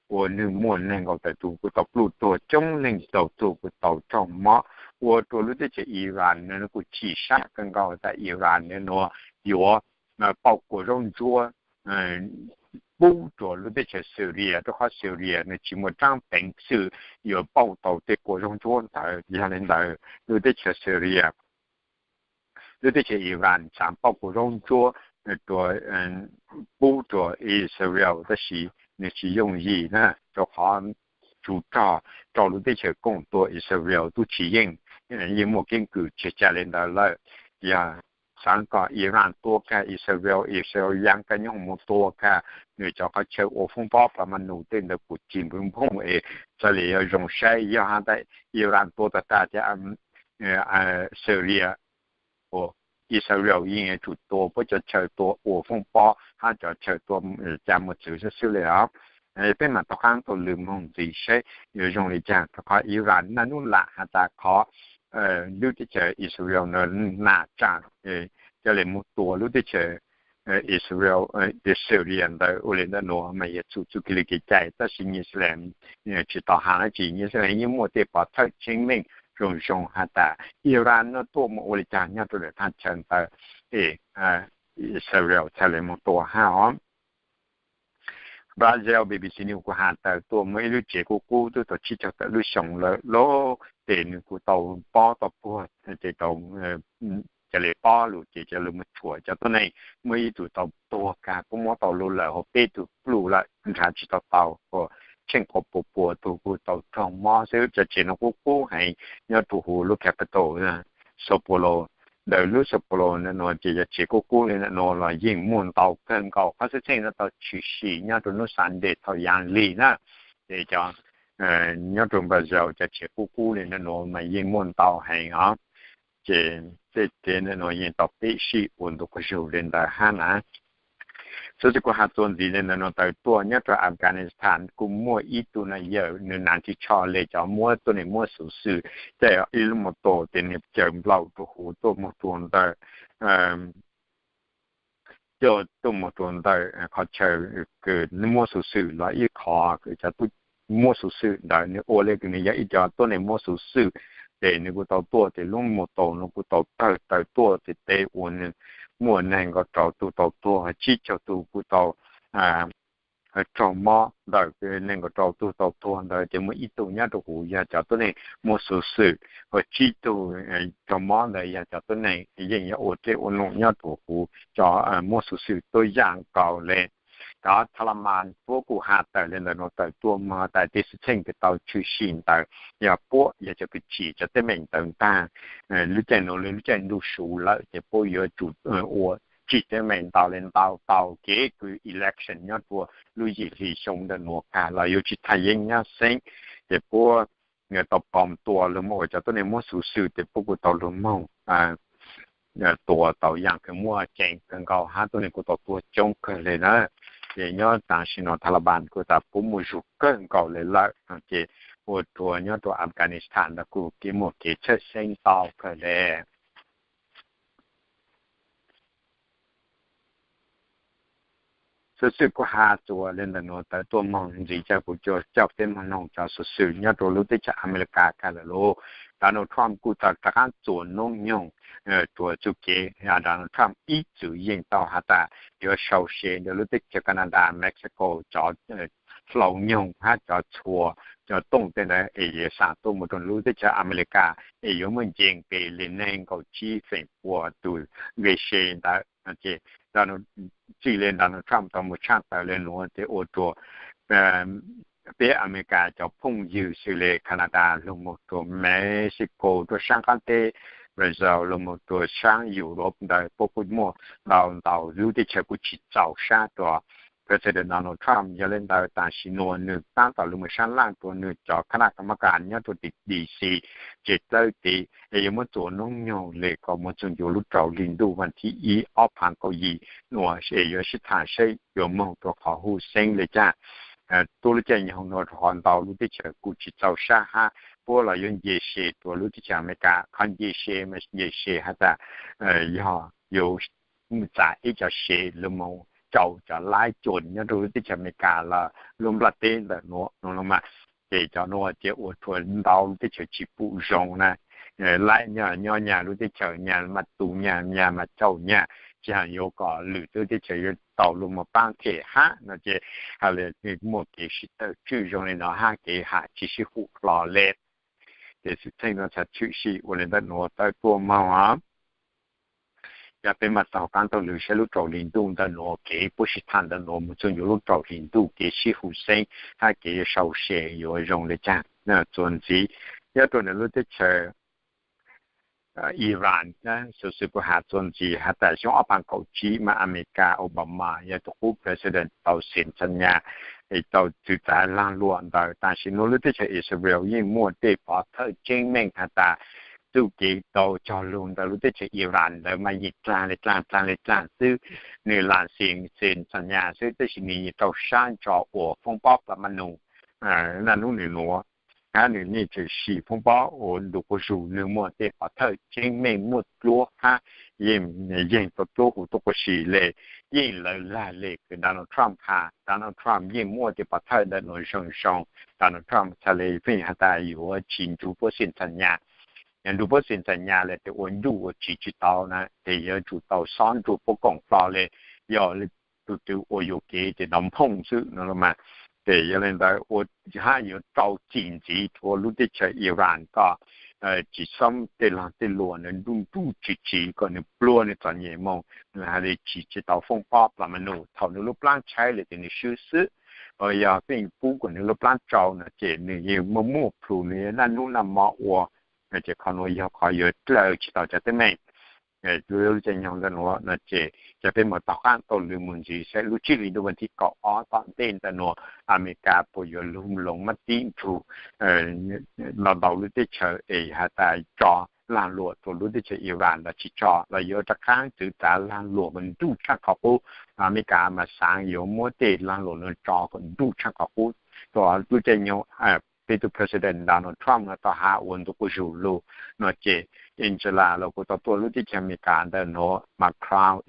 uas nwg muaj neeg nkaum tawm tug kuj tau pluj tuag, coob leej ntau tug kuj tau raug mob, ua rua lub teb chaws Iran nuav kuj chim sab kawg nkaus tas Iran nuav yuav pauj kua zaub ntsuab pub rua lub teb chaws Syria, rua qhov Syria nwg tsis muaj raab peev xwm yuav pauj tau tej kua zaub ntsuab ntawd. Yog le ntawd lub teb chaws Syria, lub teb chaws Iran xaav pauj kua zaub ntsuab rua, pub rua Israel, tab sis nwg tsis yooj yim na, rua qhov tsov rog rau lub teb chaws koom tua Israel tub tsis yeej, yeej muaj keeb kwm tsis ca le ntawd lawm. Yog xaav kom Iran tua kag Israel, Israel yaa kag nyob hoom moog tua kag nwg cov qhov chaw ua foob pob pam ma nus tej ntawd kuj cig npwv nphooj es txhaj le yuav zoo saib. Yog has tas Iran tua tag tag ces Syria uas Israel yeej yuav tsum tua puab cov chaw tua ua foob pob hab cov chaw tua ca mos txwv xwb xwb le os. Peb mam rov qaab tau lwm moog ntxiv saib yuav zoo li caag, rua qhov Iran naj nub lam has tas qhov lub teb chaws Israel nuav nam tsaam ca le moog tua lub teb chaws Israel, Syria ntawd. Ua le ntawd nuav mas yog txug txuj kev li kev cai, tab sis New Zealand tsis tau has dlaab tsi. New Zealand yeej muaj tej pov thawj tseeb meej zoo zoo has tas Iran nuav tuaj moog ua le caag nyob rua lwm thaj chaw ntawd, Israel txhaj le moog tua hab os. Brazil, B B C News kuj has tawm tuaj muaj ib lub tsev kub kub tub tau tsib caug tawm lub xyoo lawm lauj, ces nws kuj tau pob tau puag, ces tau ca le pob lug ces ca le moog tshuam cov tuab neeg, muaj ib tug tau tuag kag, puab muab tau lug lawm, hos peb tug pluj lawm, nrhav tsis tau tau, tsheej qhuav puas puas tug kuj tau raug mob xwb. Cov tsev nuav kub kub heev nyob rua huv lub capital Sao Paulo. Ntawm lub Sao Paulo nuav ces cov tsev kub kub le nuav los yeej muaj ntau kawg nkaus. Qhov txheej txheej nuav tau tshwm sim nyob rua hnub Sunday thaum yav lig na, ces cov nyob rua Brazil cov tsev kub kub le nuav mas yeej muaj ntau heev os. Ces tej tsev nuav yeej tau peb sij ua ntu quas zug le ntawd hab na. Xov xwm kuv has txuas ntxiv le ntawm nuav tawm tuaj nyob rua Afghanistan kuj muaj ib tug na yawm nws naav tsis tsho le cov muab tuab neeg muab xuv xwm, caij ib lub mus tos ces nws caws nplaum rua huv tuaj moog rua ntawm, tuaj moog rua ntawm qhov chaw kws muab xuv xwm los ib qho, cov muab xuv xwm ntawd nws ua le kws nws yog ib cov tuab neeg muab xuv xwm, ces nws kuj tau tuaj ces lub mus tos nuav kuj tau tawg tawm tuaj ces teb ua nws muaj neeg nkaum rau tug tau tuag, tsib caug tug kuj tau raug mob. Ntawm neeg nkaum rau tug tau tuag ntawd ces muaj ib tug nyob rua huv yog cov tuab neeg muab xuv xwm, hos tsib tug raug mob ntawd yog cov tuab neeg yeej yuav ua dlej ua num nyob rua huv cov muab xuv xwm tuab yaam nkaus le. Cov Taliban puab kuj has tawm le ntawm nuav tawm tuaj moog tas tej xwm txheej kws tau tshwm sim ntawd yog puab yog cov kws tsim cov teeb meem ntawd ntaag. Lub caij nuav lub caij ntuj su lawm ces puab yuav tsum ua tsim teeb meem ntau le ntau tau kev kws election nyob rua lub yim hli xyoo ntawm nuav kag los yuav tsis thaj yeeb nyab xeeb. Ces puab tau pom tua lug moog ua cov tuab neeg muab xuv xwm ces puab kuj tau lug moog tua tau yaam kws muaj ceem kawg nkaus hab tuab neeg kuj tau tuag coob kawg le na. Ces nyob tam sim no Taliban kuj tas puab muaj zug kawg nkaus le lawm, ces ua rua nyob rua Afghanistan ntawd kuj kev muaj kev txhawj xeeb ntau kawg le. Xov xwm kuv has txuas le ntawm nuav tawm tuaj moog ntxiv ces kuv coj peb moog noog cov xov xwm nyob rua lub teb chaws Amelikas kag lawm lauj. Donald Trump kuj tau rov qaab txuas noob nyoog rua txuj kev. Donald Trump ib txwm yeej tau has tas yuav sau se ntawm lub teb chaws Canada, Mexico cov hlau nyoog hab cov txhua cov tooj tej ntawd es yuav xa tuaj moog rua lub teb chaws Amelikas es yuav muaj nce nqe le neeg nkaum tsib feem pua tug nqe se ntawd. Ces txij le Donald Trump tau moog tshaj tawm le nuav ces ua rua peb Amelikas cov phooj ywg xws le Canada lug moog rua Mexico rua saab qaab teb, Brazil lug moog rua saab Europe ntawd puab kuj muaj ntau ntau lub teb chaws kuj tsis txaus sab rua President Donald Trump. Yog li ntawd tam sim nuav nwg taab tom lug moog saab laaj rua nwg cov khab naj kab mab kas nyob rua tim D C, ces dlawb tid es yuav muab txuas noob nyoog le kom moog txug ncuav lub rau hli ntuj vas thib ib ob phaav kaum yim nuav es yuav sib thaam seb yuav moog rua qhov hu xeeb le caag. Tuab lub caij nyoog nuav rua qhov ntau lub teb chaws kuj tsi txaus sab hab puab los yuav nce se rua lub teb chaws Amelikas. Qhov nce se mas nce se has tas yog yuav txav ib co se lug moog rau cov laib cuam nyob rua lub teb chaws Amelikas los lub nplaj teb ntawm nuav no mas. Ces cov nuav ces ua rua ntau lub teb chaws tsi pum zoo na. Laib nyob nyag lub teb chaws nyag mas tu nyag nyag mas caum nyag, tsi has yuav kom lwm lub teb chaws yuav tau lug moog paab them hab no ces has le muaj kev sib tawm tswj zoo le no hab kev ham tsi sib hum hlo le. Ces xwm txheej nuav txhaj tshwm sim ua le ntawm nuav tawm tuaj moog os. Yog peb mas taug qaab taug lw saib lub rau hli ntuj ntawm nuav kev puab sib thaam ntawm nuav moog txug ncuav lub rau hli ntuj kev sib hu xeeb hab kev sau se yuav zoo le caag. Txuas ntxiv, nyob rua ntawm lub teb chaws Iran, xuv xwm kuv has txuas ntxiv has tas xyoo ob phaav kaum tsib mas Amelikas Obama yog tug qub president tau xeem xa nyas, tau txwv txav laag luam ntawd. Tam sim nuav lub teb chaws Israel yeej muaj tej pov thawj tseeb meej has tas txuj kev tau cog lug ntawm lub teb chaws Iran ntawd mas yeej dlaag le dlaag dlaag le dlaag xwb. Nwg lam xeem xeem xa nyas xwb tab sis nwg yeej rau sab ntso ua foob pob plas ma nus naj nub nwg nuav, hab nwg yeej tseem sim foob pob ua ntu quas zug. Nwg muaj tej pov thawj tseeb meej muaj dluab hab yeej yeeg tau dluab huv tuab quas si le. Yeej lawv lag le kws Donald Trump has. Donald Trump yeej muaj tej pov thawj ntawm nuav zoo zoo. Donald Trump txhaj le feem has tas yuav tsi nrug puab xeem xa nyas. Yog nrug puab xeem xa nyas le tes ua ncuj ua tsiv tsi tau na, tes yuav tsum tau xob nrug puab koom hlo le. Yog tug twg ua yuam kev tes nov nphooj xwb no mas. Tes yog le ntawd ua hab yuav rau txim ntxiv rua lub teb chaws Iran kom tsi xob tej laag tej luam ntawd nruj nruj tsiv tsiv kom nwg pluag nwg txom nyem moog, nwg has le tsiv tsi tau foob pob plas ma nus. Thaum nwg lub plaab tshaib le tes nwg swb xwb. Yog feem pub kom nwg lub plaab tsau no ces nwg yeej muaj muaj plhu nwg naj nub naj mo ua. Ces qhov nuav yog qhov yuav dlaw tsi tau cov teeb meem. Lub caij nyoog ntawm nuav no ces cov peb moog taug qaab taug lw moog ntxiv saib lub tsib hli ntuj vas thib kaum ob tom ntej ntawm nuav Amelikas puas yuav lug loov mab tib nrug ntau ntau lub teb chaws es has tas tso laag luam rua lub teb chaws Iran los tsi tso, los yuav rov qaab txwv txav laag luam kom nruj tshaaj qhov qub. Amelikas mas xaav yuav muab tej laag luam nuav tso kom nruj tshaaj qhov qub. Rua lub caij nyoog peb tug president Donald Trump no tau has ua ntu quas zug lug no ces Angela los kuj tau tuaj lub teb chaws Amelikas ntawm nuav, Macron,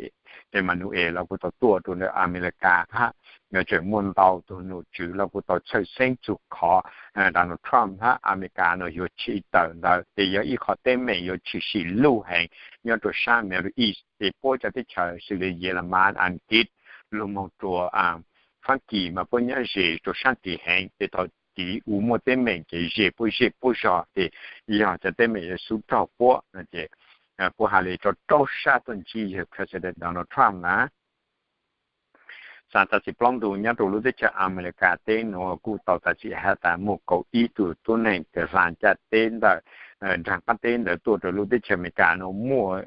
Emmanuel los kuj tau tuaj rua ntawm Amelikas hab. Tseem muaj ntau tug nom tswv los kuj tau txhawj xeeb txug qhov Donald Trump hab Amelikas no yuav tshim tawm ntawd tes yog ib qho teeb meem yuav tshwm sim luj heev nyob rua saab Middle East. Tes puab cov teb chaws xws le Yelamas, Askiv, lug moog rua Faab Kis mas puab nyob ze rua saab tid heev, tes thaum tid u muaj teeb meem ces ze puab zej puab zog tes yog cov teeb meem yuav xub raug puab no ces puab has le rua rau sab tuaj ntsib yawg president Donald Trump na. Xaa tag txim plaub ntu nyob rua lub teb chaws Amelikas teb nuav kuj tau tag txim has tas muaj kaum ib tug tuab neeg tes hlaa caj teb ntawm nraag qaab teb ntawd tuaj rua lub teb chaws Amelikas nuav muaj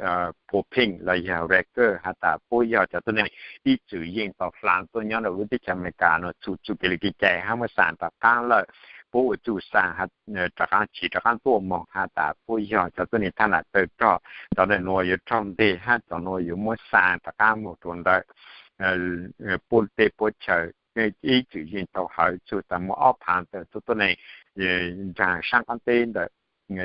pua pheej los yog record has tas puab yog cov tuab neeg ib txwm yeej tau hlaa tuaj nyob rua lub teb chaws Amelikas nuav txug txuj kev le kev cai hab muab xaa rov qaab lawm. Puab ua txuj xaa rov qaab tsiv rov qaab tuaj moog has tas puab yog cov tuab neeg thaaj nam tawg rog, cov ntawm nuav yuav raug nteg hab cov nuav yuav muab xaa rov qaab moog rua ntawm puab teb puab chaw. Ib txwm yeej tau hawv txug tas muaj ob phaav tawm tuab neeg nraag saab qaab teb ntawd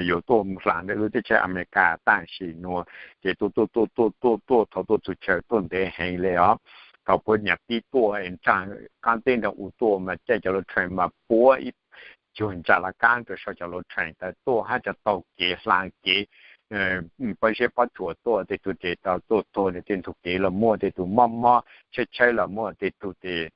yuav tuaj hlaa ntawm lub teb chaws Amelikas tam sim nuav ces tuaj tuaj tuaj tuaj tuaj tuaj thaum tuaj txug chaw tuaj ntev heev le os. Thaum puab nyam pib tuaj nraag qaab teb nraag u tuaj mas caij cov lub train mas puab ib cuag ntsa laj kaab rua sau cov lub train tawm tuaj hab cov taug kev hlaa kev pob zeb pob tsuas tuaj, tej tug tes tau tuaj tuag, tej ntug kev los muaj, tej tug mob mob tshaib tshaib los muaj, tej tug tes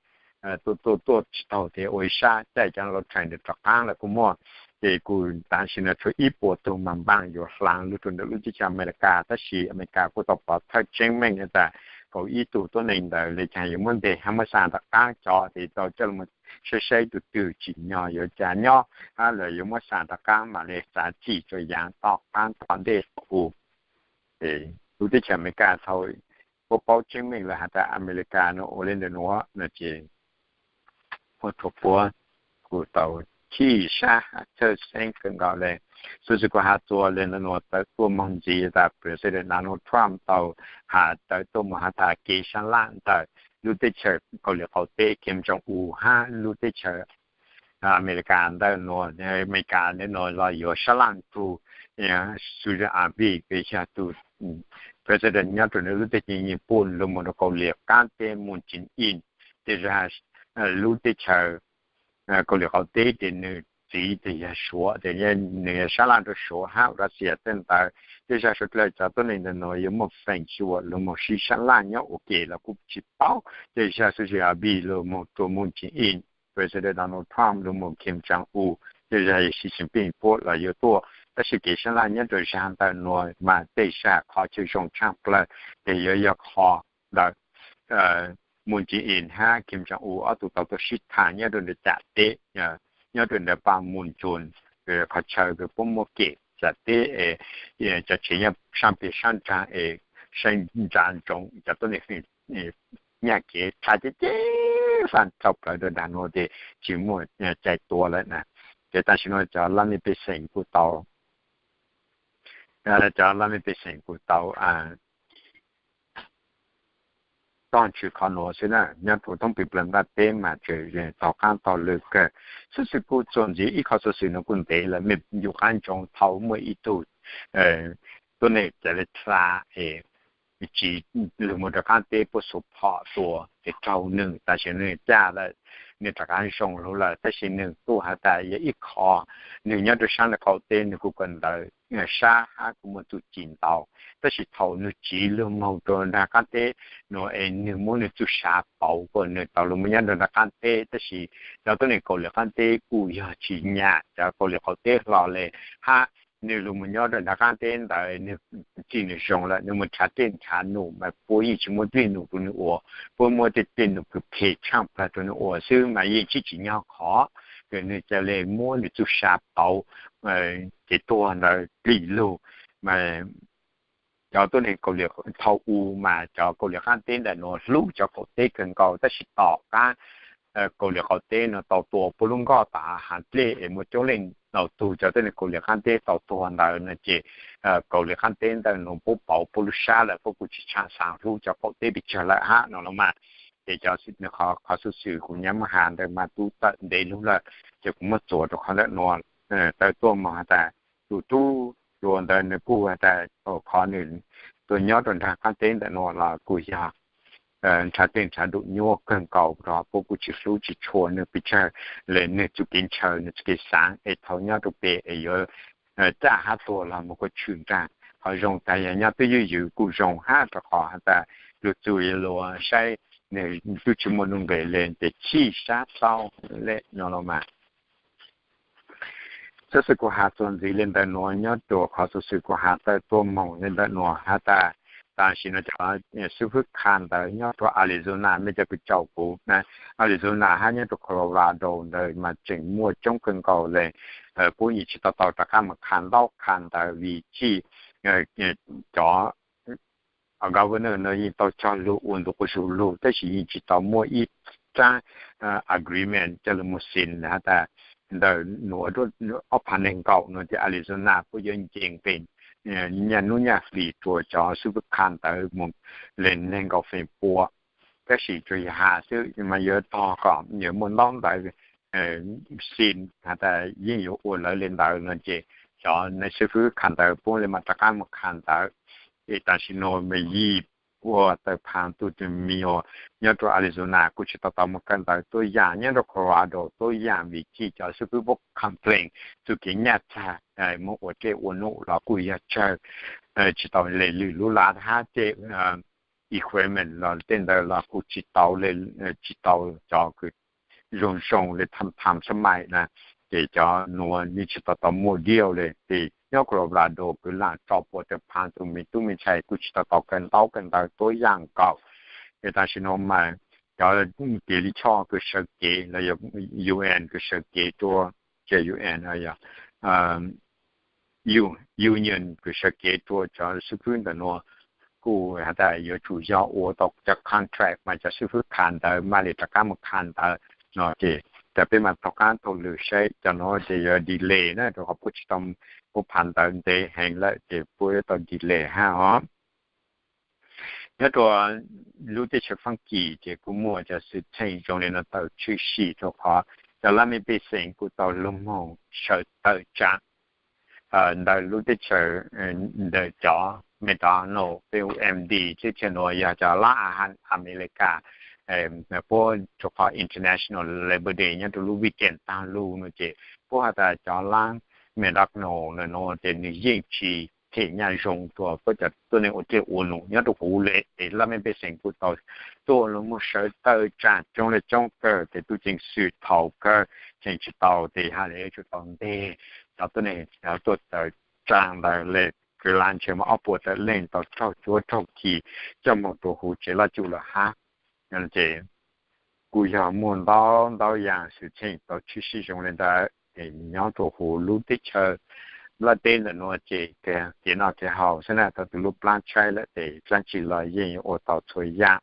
tuaj tuaj tuaj tsis taug tes ua ib sab caij cov lub train ntawd rov qaab lawm kuj muaj. Ces kuj tam sim no tshuav ib puas tug mas npaaj yuav hlaa lug rua ntawm lub teb chaws Amelikas, tab sis Amelikas kuj tau pov thawj tseeb meej tas kaum ib tug tuab neeg ntawd le caag yuav muab nteg hab muab xaa rov qaab cov tes tau coj lug saib saib tug twg tsim nyog yuav ca nyob hab los yuav muab xaa rov qaab mam le xav txim rua yaav tom qaab tom ntej u. Lub teb chaws Amelikas thaum puab paub tseeb meej lawm has tas Amelikas nuav ua le ntawm nuav no ces muaj tug puab kuj tau chim sab txhawj xeeb kawg nkaus le. Xov xwm kuv has txuas le ntawm nuav tawm tuaj moog ntxiv tas President Donald Trump tau has tawm tuaj moog has tas kev sab laj ntawm lub teb chaws Kauslim Qaum Teb Kim Jong-un hab lub teb chaws Amelikas ntawm nuav, Amelikas ntawm nuav los yuav sab laj rua Susan Abe, kws yog tug President nyob rua lub teb chaws Nyij Pooj lug moog rua Kauslim Qaab Teb Moon Jae-in. Tej zag lub teb chaws Kauslim Qaum Teb ces nwg txiv tes yog Suav, tes nws yog sab laj rua Suav hab Russia tej ntawd. Tej zag suav dlawg cov tuab neeg ntawm nuav yuav muaj feem xyuam lug moog sib sab laj nyob ua ke los kuj tsis paub. Tej zag Susan Abe lug moog rua Moon Jae-in, President Donald Trump lug moog Kim Jong-un, tej zag Xi Jinping puab los yuav tuaj. Tab sis kev sab laj nyob rua zag ntawm nuav mas tej zag qhov chaw zoo tshaaj plawg tes yuav yog qhov ntawm Moon Jae-in hab Kim Jong-un ob tug tau tuaj sib tham nyob rua ntawm cam teb, nyob rua ntawm Panmunjom, qhov chaw kws puab muab kem cam teb es cov tsev nyob saab peg saab nraag es saib ntsa ntsoov cov tuab neeg nyaj kev tshav ceb ceb faj tau plawg rua nraag nuav tes tsis muaj cai tua lawm na. Ces tam sim nuav cov laj mej pej xeem kuj tau, cov laj mej pej xeem kuj tau tog ntsis qhov nuav xwb na. Nyob rua thoob peg plawg nqaj teb mas tseem taug qaab taug lw kawg. Xov xwm kuj txuas ntxiv ib qho xov xwm nuav kuj ntev lawm, mej yuav qaab ntsoov thaum muaj ib tug tuab neeg ca le tha es tsis lug moog rov qaab teb puab xub phom tua es raug nwg, tam sim nwg caj lawm, nwg rov qaab zoo lug lawm, tab sis nwg kuj has tas yog ib qho nwg nyob rua saab ntawm qaum teb nwg kuj kawm ntawv sab hab kuj muaj txuj ci ntau. Tab sis thaum nwg tsiv lug moog rua nraag qaab teb nuav es nwg muab nwg txuj sa pauv kuas nwg tau lug moog nyob rua nraag qaab teb, tab sis cov tuab neeg Kauslim Qaab Teb kuj yog tsis nyam cov Kauslim Qaum Teb hlo le hab nwg lug moog nyob rua nraag qaab teb ntawd nwg txij nwg zoo lawm, nwg moog nrhav dlej nrhav num mas puab yeej tsis muab dlej num rua nwg ua, puab muab tej dlej num kws phem tshaaj plawg rua nwg ua xwb mas yeej tsis tsim nyog qhov kws nwg ca le muab nwg txuj sa pauv kev tuag ntawd dlim lug. Mas cov tuab neeg Kauslim thaum u mas cov Kauslim Qaab Teb ntawm nuav hlub cov qaum teb kawg nkaus, tab sis tom qab Kauslim Qaum Teb nuav tau tua puab lub nkoj tas hav dlej es muaj coob leej tau tug cov tuab neeg Kauslim Qaab Teb tau tuag ntawd no ces Kauslim Qaab Teb ntawm nuav puab pauv puab lub sab lawm, puab kuj tsis tshua xaav hlub cov qaum teb pes tsawg lawm hab no los mas. Ces cov qhov xov xwm kuv nyab muab has ntawd mas tub tawm ntev lug lawm, ces kuv muab txuas rua qhov ntawm nuav. Tawm tuaj moog has tas tus tub hluas ntawd nws kuj has tas qhov nws tuaj nyob rua nraag qaab teb ntawm nuav los kuj yog nrhav dlej nrhav num nyuaj kawg nkaus rua puab kuj tsis hlub tsis tshua nws pes tsawg le nws txuj kev ntshaw nws txuj kev xaav es thaum nyob rua pem es yuav caj hab tuag los moog kuas tshwm nraag. Qhov zoo tas yog nyob twj ywm ywm kuj zoo hab rua qhov has tas lug txug luas saib nws tub tsis muaj nuj nqes le ces chim sab tau le no los mas. Xov xwm kuv has txuas ntxiv le ntawm nuav nyob rua qhov xov xwm kuv has tawm tuaj moog le ntawm nuav has tas tam sim nuav cov xib fwb kha ntawv nyob rua Arizona, mej cov kws caum kuv na, Arizona hab nyob rua Colorado ntawd mas tseem muaj coob kawg nkaus le. Puab yeej tsis tau tau rov qab moog kha ntaub kha ntawv vim txij cov governor no yeej tau cog lug ua ntu quas zug lug tab sis yeej tsis tau muaj ib rab agreement coj lug moog sign has tas ntawm nuav ob phav neeg nkaum no ces Arizona puab yuav nce nqes nyaj nub nyaj hlis rua cov xib fwb kha ntawv moog le neeg nkaum feem pua. Tab sis tsuas yog has xwb mas yuav tog kom yuav muaj ntaub ntawv sign has tas yeej yuav ua lawv le ntawd no ces cov xib fwb kha ntawv puab le mas rov qab moog kha ntawv. Es tam sim nuav mas yim ua tawm phav tug tug me nyuam nyob rua Arizona kuj tsis tau tau moog kha ntawv tuab yaam, nyob rua Colorado tuab yaam vim txij cov xib fwb puab complain txuj kev nyaj txag moog ua dlej ua num los kuj yog tsawg tsis tau le lwm lub lav hab tej equipment los tej ntawd los kuj tsis tau le, tsis tau cov kws zoo zoo le tham tham xab mais na. Ces cov nuav yeej tsis tau tau muaj diau le ces nyob Colorado kwv lam tso puas tawm phav tug me tub me ntxhais kuj tsis tau tau kha ntaub kha ntawv tuab yaam nkaus. Ces tam sim nuav mas cov kev li choj kws sawv kev los yog U N kws sawv kev rua, tsis U N, Union kws sawv kev rua cov xib fwb ntawm nuav kuj has tas yuav tsum yog ua tau cov contract mas cov xib fwb kha ntawv mam li rov qab mus kha ntawv no ces, ces peb mam taug qab taug lw seb cov no ces yuav delay na, rau qhov puab tsis tau, puab pha ntawv ntev heev lawm ces puab yuav tau delay hab os. Nyob rua lub teb chaws Faab Kis ces kuj muaj cov xwm txheej zoo li no tawm tshwm sim rau qhov cov laj mej pej xeem kuj tau lug moog sawv tawm tsaam ntawm lub teb chaws, ntawm cov McDonald, PUMD, teb chaws nuav yog cov laj Amelikas puab rua qhov International Labor Day nyob rua lub weekend taag lug no ces puab has tas cov laj McDonald nuav ces nwg yeej tsis them nyaj zoo rua puab cov tuab neeg ua dlej ua num nyob rua huv le es laj mej pej xeem kuj tau tuaj lug moog sawv tawm tsaam coob le coob kawg ces tub ceev xwm thaus kawg tseem tsis tau ces has le yuav tsum tau nteg cov tuab neeg tuaj tawm tsaam ntawd le, kws laj ntshe muaj ob puas tawm leej tau raug cuab raug khi coj moog rua huv tsev laj cuj lawm hab. Ces kuj yog muaj ntau ntau yaam xwm txheej tau tshwm sim zoo le ntawd es nyob rua huv lub teb chaws Nplaj teb ntawm nuav ces kev noj kev haus xwb na, thaum twg lub plab tshaib lawm ces dlaab tsi los yeej yuav ua tau txhua yaam.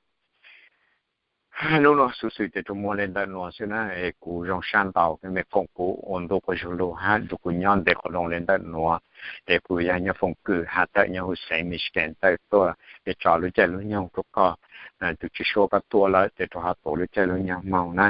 Hnub nuav xuv xwm tes rua muaj le ntawm nuav xwb na, es kuv zoo sab ntau, mej koom kuv ua ntu quas zug lug hab nrug kuv nyob ntev quas zoo le ntawm nuav. Es kuv yog Nyob Foom Kwm has tawm nyob huv xeev Michigan tawm tuaj es tso lub caij lub nyoog rua koj, tus tswv suab koj tuaj lawm tes rua ho tuav lub caij lub nyoog moog na.